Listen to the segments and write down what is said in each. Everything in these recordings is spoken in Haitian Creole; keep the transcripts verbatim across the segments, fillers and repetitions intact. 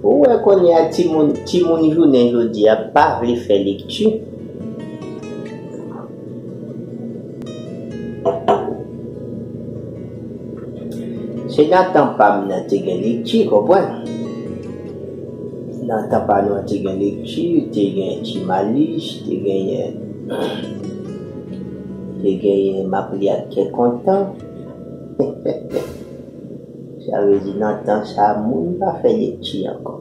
Ou wè kounye a timoun, timoun jounen jodi a pa vle fè lekti. Se nan tan pa m nan te gen lekti, konprann? Nan tan pa nou an te gen lekti, te gen Ti Malis, te genyen, te genyen M ap li ak kè kontan. Sa vle di nan tan sa a, moun pa fè lekti ankò.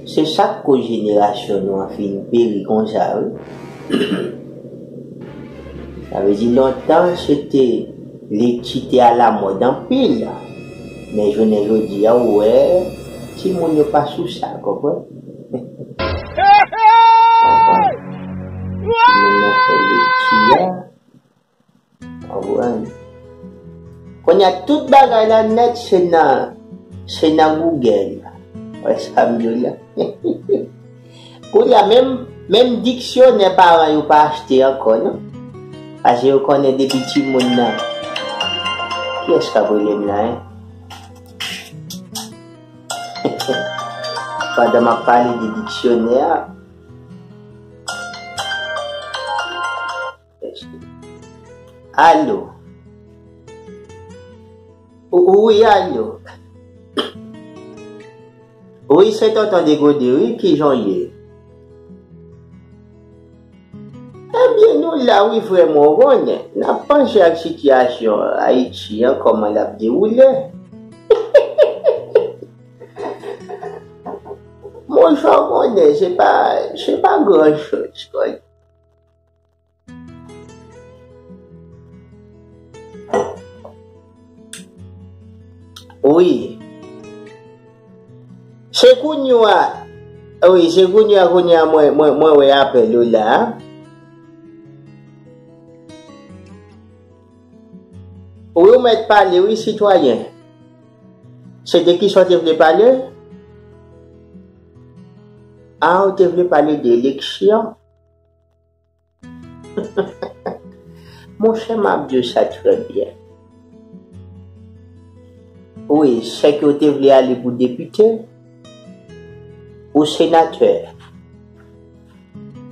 Se sa k koz jenerasyon nou an fin peri konsa, wi. Sa vle di lontan, se te lekti te alamòd anpil. Men jounen jodi a, ou wè, timoun yo pa sou sa, konprann? Konprann? Timoun nan fè lekti a. Konprann? Kounye a, tout bagay la nèt se nan, se nan Google. Wè sa m di w la? Kounye a, menm, menm diksyonè paran yo pa achte ankò, non. Paske yo konnen depi timoun nan. Kiyès k ap rele m la, en? Pandan m ap pale de diksyonè a. Alo. Wi, alo. Wi, se Tonton Degode, wi, kijan w ye? Ebyen, nou la, wi, frè mwen, w konnen. N ap panse ak sitiyasyon Ayiti an, kòman l ap dewoule. Monchè, w konnen, se pa, se pa gran choz, w konnen. Wi. Se kounye a, wi, se kounye a, kounye a mwen, mwen, mwen wè apèl ou la. Wi, ou mèt pale, wi, sitwayen. Se de kisa w te vle pale? A, ou te vle pale de eleksyon? Monchè, m ap di w sa trè byen. Wi, sèke w te vle ale pou depite ou senatè?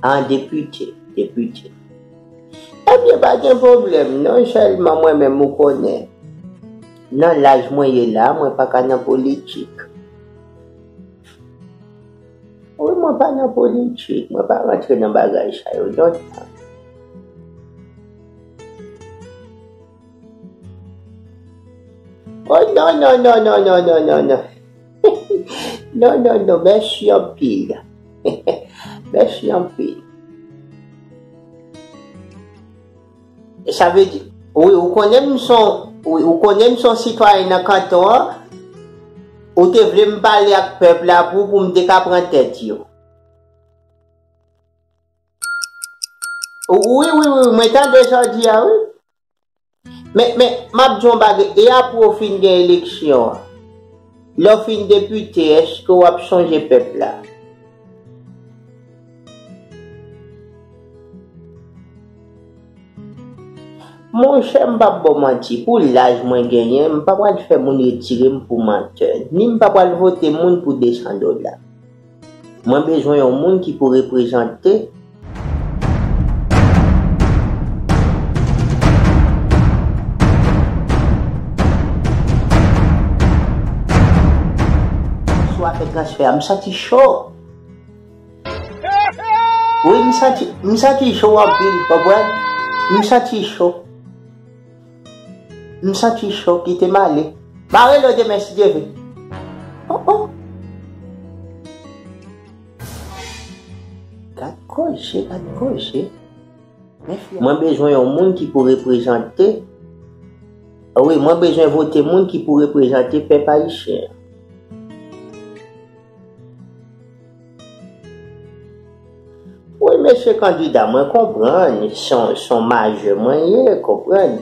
An, depite, depite. Ebyen, pa gen pwoblèm, non, sèlman mwen menm, ou konnen, nan laj mwen ye la, mwen pa ka nan politik. Wi, mwen pa nan politik, mwen pa rantre nan bagay sa yo lontan. Oh, non, non, non, non, non, non, non, non. Non, non, non, mèsi anpil. Mèsi anpil. E sa vle di, wi, ou konnen m son, wi, ou konnen m son sitwayen nan kanton an, ou te vle m pale ak pèp la pou, pou m te ka pran tèt yo. Wi, wi, wi, mwen tande sa w di a, wi. Men, men, m ap di yon bagay, e apre w fin gen eleksyon an, lè w fin depite, èske w ap sonje pèp la? Monchè, m p ap ba w manti, pou laj mwen genyen, m pa pral fè moun retire m pou mantè, ni m pa pral vote moun pou de san dola. Mwen bezwen yon moun ki pou reprezante. Sou afè transfè a, m santi cho. Wi, m santi, m santi cho anpil, konprann? M santi cho. M santi cho, kite m ale. M a rele w demen si Dye vle. Oh, oh. Gad koze, gad koze. Men fi a. Mwen bezwen yon moun ki pou reprezante. Wi, mwen bezwen vote moun ki pou reprezante pèp ayisyen an. Wi, mesye kandida, mwen konprann, se yon, se yon majè mwen ye, konprann.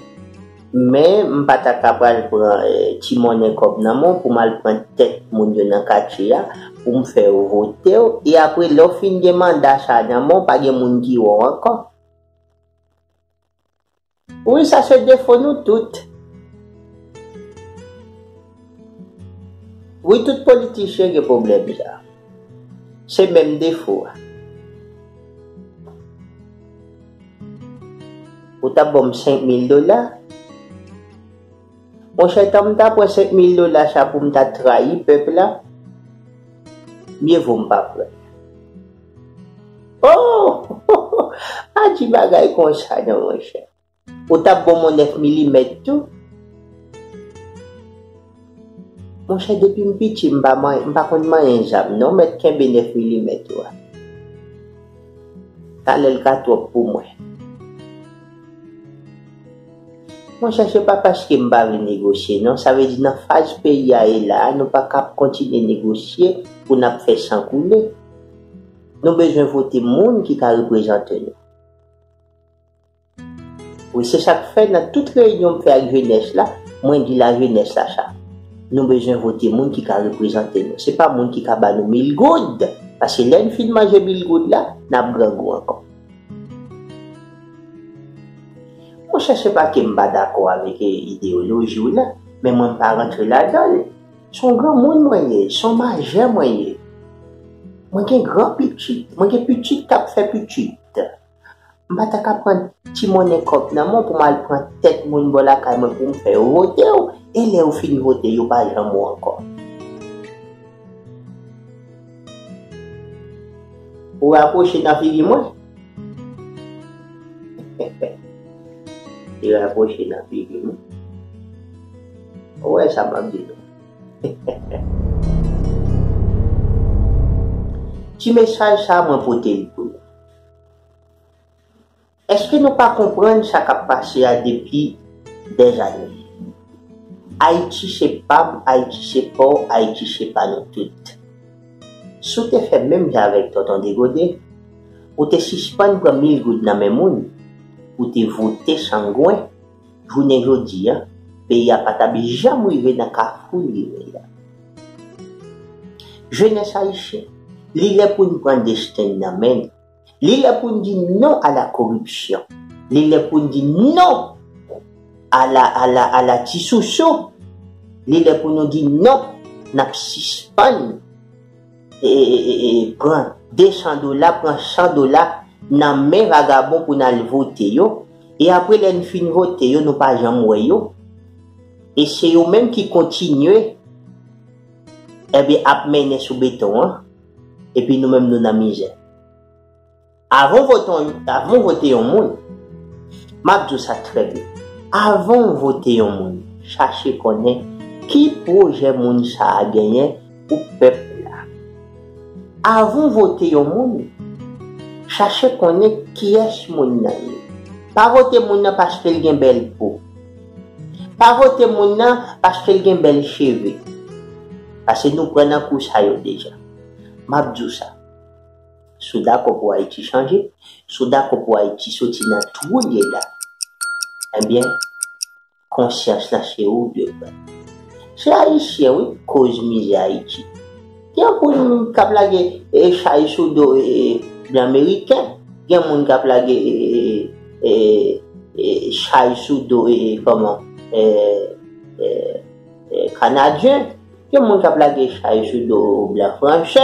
Men, m pa ta ka pral pran, eh, ti monnen kòb nan men w pou m al pran tèt moun yo nan katye a, pou m fè yo vote w, e apre, lè w fin gen manda sa a nan men w, pa gen moun ki wè w ankò. Wi, sa se defo nou tout. Wi, tout politisyen gen pwoblèm sa. Se menm defo a. Ou t ap ban m senk mil dola? Monchè, tan m ta pran senk mil dola sa pou m ta trayi pèp la, mye vo m pa pran. Oh! Pa di bagay konsa non, monchè. Ou t ap ban m yon nèf milimèt tou? Monchè, depi m piti, m pa, man- m pa konn manyen zam non, mèt kenbe nèf milimèt ou a. Talè l ka twòp pou mwen. Monchè, se pa paske m pa vle negosye non. Sa vle di nan faz peyi a ye la a, nou pa ka ap kontinye negosye pou n ap fè san koule. Nou bezwen vote moun ki ka reprezante nou. Wi, se sa k fè nan tout reyinyon m fè ak jenès la, mwen di lajenès la sa. Nou bezwen vote moun ki ka reprezante nou. Se pa moun ki ka ba nou mil goud. Paske lè n fin manje mil goud la, n ap grangou ankò. Monchè, se pa ke m pa dakò avèk, e, ideyoloji w la, men mwen m pa rantre ladan l. Se yon granmoun mwen ye, se yon majè mwen ye. Mwen gen gran pitit, mwen gen pitit k ap fè pitit. M pa ta ka pran ti monnen kòb nan men w pou m al pran tèt moun bò lakay mwen pou m fè yo vote w, e lè yo fin vote, yo pa janm ou ankò. Ou rapwoche nan figi mwen? Li rapwoche nan figi mwen. Ou wè sa m ap di nou? Ti mesaj sa a mwen pote l pou nou. Èske nou pa konprann sa k ap pase a depi dèzane? Ayiti se pa m, Ayiti se pa w, Ayiti se pa nou tout. Si w te fè menm jan avèk Tonton Degode, ou te sispann pran mil goud nan men moun, ou te vote sangwen, jounen jodi a, peyi a pa t ap janm rive nan kafou li ye la. Jenès ayisyen, li lè pou n pran desten n nan men n. Li lè pou n di non a la koripsyon. Li lè pou n di non a la, a la, a la ti sousou. Li lè pou nou di non, n ap sispann e, e, e, e, pran de san dola, pran san dola nan men vagabon pou n al vote yo. E apre, lè n fin vote yo, nou pa janm wè yo. E se yo menm ki kontinye, ebyen, ap mennen sou beton an. Epi nou menm, nou nan mizè. Avan w vote yon, avan w vote yon moun, m ap di w sa trè byen. Avan w vote yon moun, chache konnen ki pwojè moun sa a genyen pou pèp la. Avan w vote yon moun, chache konnen kiyès moun nan ye. Pa vote moun nan paske l gen bèl po. Pa vote moun nan paske l gen bèl cheve. Paske nou pran nan kou sa yo deja. M ap di w sa. Si w dakò pou Ayiti chanje, si w dakò pou Ayiti soti nan twou l ye la, ebyen, konsyans lan se ou w dwe pran. Se Ayisyen, wi, k koz mizè Ayiti. Gen moun k ap lage, e, chay sou do, e, blan meriken. Gen moun k ap lage, e, e, e, e, chay sou do, e, kòman, e, e, e, kanadyen. Gen moun k ap lage chay sou do blan franse.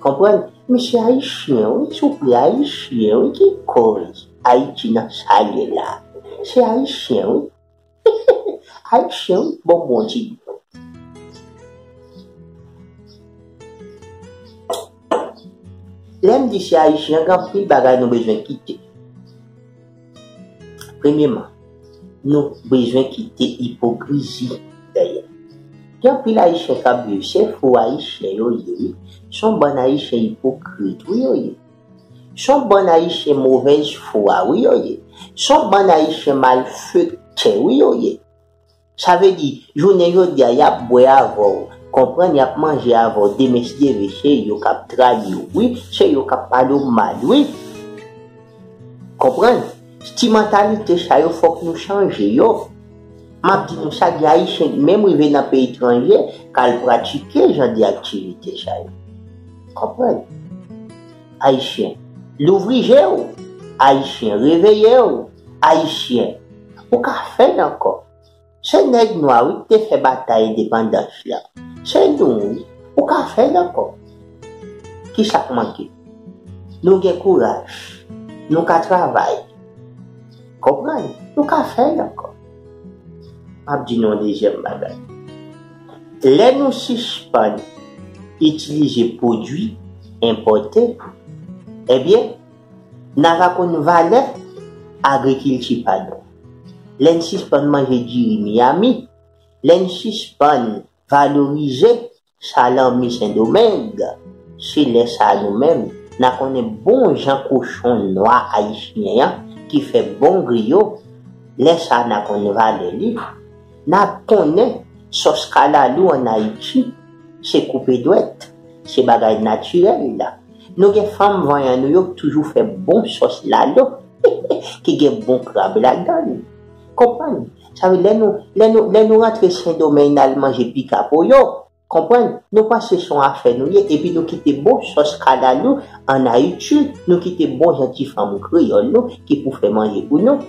Konprann? Men se Ayisyen, wi, souple, Ayisyen, wi, ki koz Ayiti nan sa l ye la. Se Ayisyen, wi. Ayisyen, wi, bon, bon, ti. Lè m di se Ayisyen, gen anpil bagay nou bezwen kite. Premyeman, nou bezwen kite ipokrizi dèyè. Gen anpil Ayisyen k ap viv, se fo Ayisyen yo ye, wi. Se yon bann Ayisyen ipokrit, wi, yo ye. Se yon bann Ayisyen movèz fwa, wi, yo ye. Se yon bann Ayisyen malfektè, wi, yo ye. Sa vle di, jounen jodi a, y ap bwè avè w, konprann, y ap manje avè w, demen si Dye vle, se yo k ap trayi w, wi, se yo k ap pale w mal, wi. Konprann? Ti mantalite sa yo, fòk nou chanje yo. M ap di nou sa, gen Ayisyen ki menm rive nan peyi etranje, k al pratike jan de aktivite sa yo. Konprann? Ayisyen, louvri je w. Ayisyen, reveye w. Ayisyen, ou ka fè l ankò. Se nèg nwa wi ki te fè batay endepandans la. Se nou wi. Ou ka fè l ankò. Kisa k manke? Nou gen kouraj. Nou ka travay. Konprann? Nou ka fè l ankò. M ap di nou yon dezyèm bagay. Lè nou sispann itilize pwodui enpòte, ebyen, n a va konn valè agrikilti pa nou. Lè n sispann manje diri Miami, lè n sispann valorize salami Sendomeng, se lè sa a nou menm, n a konnen bon jan kochon nwa ayisyen an ki fè bon griyo, lè sa a n a konn valè li. N a konnen sòs kalalou ann Ayiti, se koupe dwèt, se bagay natirèl la. Nou gen fanm vanyan nou yo ki toujou fè bon sòs lalo, ki gen bon krab ladan l. Konprann? Sa vle lè nou, lè nou, lè nou rantre Sendomeng n al manje pikapoyo, konprann? Nou panse se yon afè nou ye, epi nou kite bon sòs kalalou ann Ayiti, nou kite bon jan ti fanm kreyòl nou ki pou fè manje pou nou.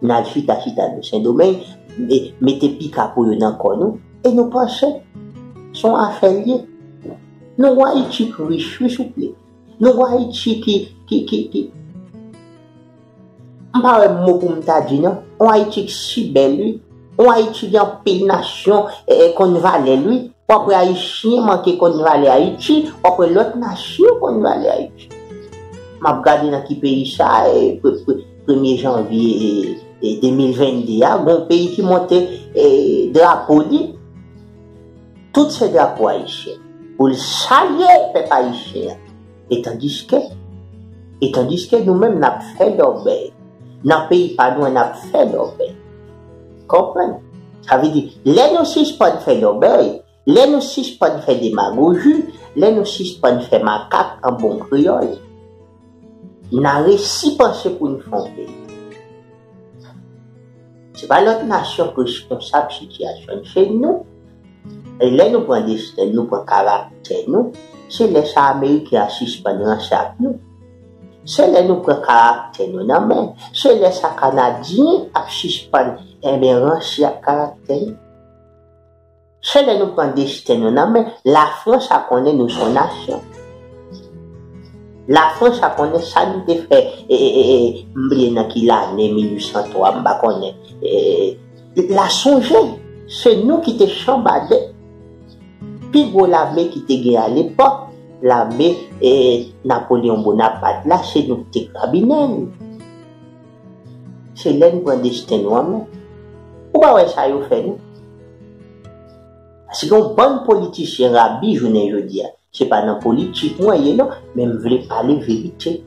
N al chita chita nou Sendomeng, me- mete pikapoyo nan kò nou, e nou panse se yon afè l ye. Nou wè Ayiti k rich wi souple. Nou wè Ayiti ki, ki, ki, ki. M pa wè mo pou m ta di non. Yon Ayiti k si bèl wi. Yon Ayiti gen anpil nasyon e, e konn valè l wi. W ap wè Ayisyen manke konn valè Ayiti, w ap wè lòt nasyon konn valè Ayiti. M ap gade nan ki peyi sa, e, pre- pre- premye janvye e, e, de mil venn de a, gon peyi ki monte e, drapo li. Tout se drapo ayisyen. Pou l salye pèp ayisyen an. E tandiske, e tandiske nou menm n ap fè lòbèy. Nan peyi pa nou an n ap fè lòbèy. Konprann? Sa vle di, lè nou sispann fè lòbèy, lè nou sispann fè demagoji, lè nou sispann fè makak an bon kreyòl, n a resi panse pou n fè yon peyi. Se pa lòt nasyon k responsab sitiyasyon n, se nou. E lè nou pran desten, nou pran karaktè nou, se lè sa Ameriken ap sispann ranse ak nou. Se lè nou pran karaktè nou nan men, se lè sa Kanadyen ap sispann, enben, ranse ak karaktè nou. Se lè nou pran desten nou nan men, Lafrans a konnen nou se yon nasyon. Lafrans a konnen sa nou te fè, e, e, e, e, m bliye nan ki lane, mil uit san twa, m pa konnen. E, l a sonje, se nou ki te chanbade pi gwo lame ki te gen alepòk, lame, e, Napoleon Bonaparte la, se nou ki te krabinen l. Se lè n pran desten nou an men. Ou pa wè sa yo fè nou? Paske yon bann politisyen rabi jounen jodi a. Se pa nan politik mwen ye non, men m vle pale verite.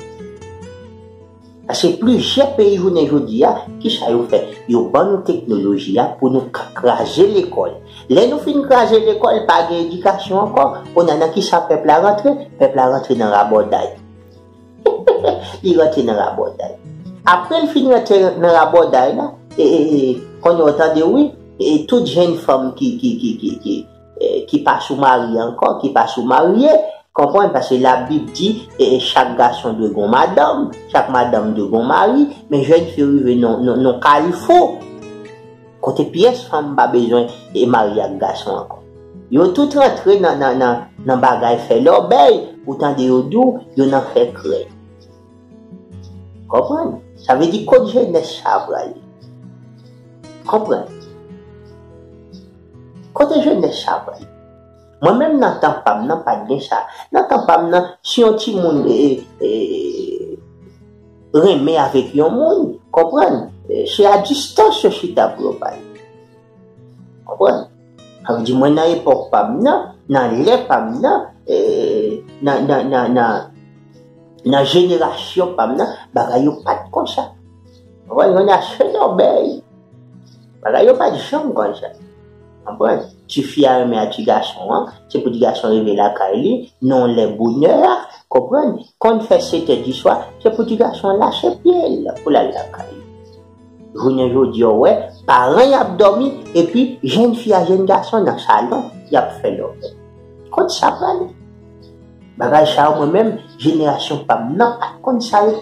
Paske plizyè peyi jounen jodi a, kisa yo fè? Yo ban nou teknoloji a pou nou ka kraze lekòl. Lè nou fin kraze lekòl, pa gen edikasyon ankò. Kounye a nan kisa pèp la rantre? Pèp la rantre nan rabòday. Li rantre nan rabòday. Apre l fin rantre nan rabòday la, e, e, e, kounye a w tande wi, e, tout jenn fanm ki, ki, ki, ki, ki, e, ki pa sou mari ankò, ki pa sou marye, konprann, paske Labib di, e, e, chak gason dwe gen yon madanm, chak madanm dwe gen yon mari, men jenn fi yo rive nan, nan, nan kalifou. Kote pyès fanm pa bezwen e marye ak gason ankò. Yo tout rantre nan, nan, nan, nan bagay fè lòbèy, ou tande yo di w, yo nan fè krèy. Konprann? Sa vle di kot jenès sa a prale? Konprann? Kote jenès sa a prale? Mwen menm nan tan pa m nan pa t gen sa. Nan tan pa m nan, si yon timoun e, e, renmen avèk yon moun, konprann, e, se a distans yo chita pou yo pale. Konprann? Sa vle di mwen nan epòk pa m nan, nan lè pa m nan, e, nan, nan, nan, nan, nan jenerasyon pa m nan, bagay yo pa t konsa. Konprann? Jodi a se lòbèy. Bagay yo pa t janm konsa. Konprann? Tifi a renmen a ti gason an, se pou ti gason rive lakay li, nan lè bonè a, konprann? Konn fè sèt è di swa, se pou ti gason an lase pye l pou l al lakay li. Jounen jodi a, w wè, paran y ap dòmi, epi jenn fi a, jenn gason nan salon, y ap fè lòbèy. Kot sa prale? Bagay sa yo, mwen menm, jenerasyon pa m nan pa t konn sa yo.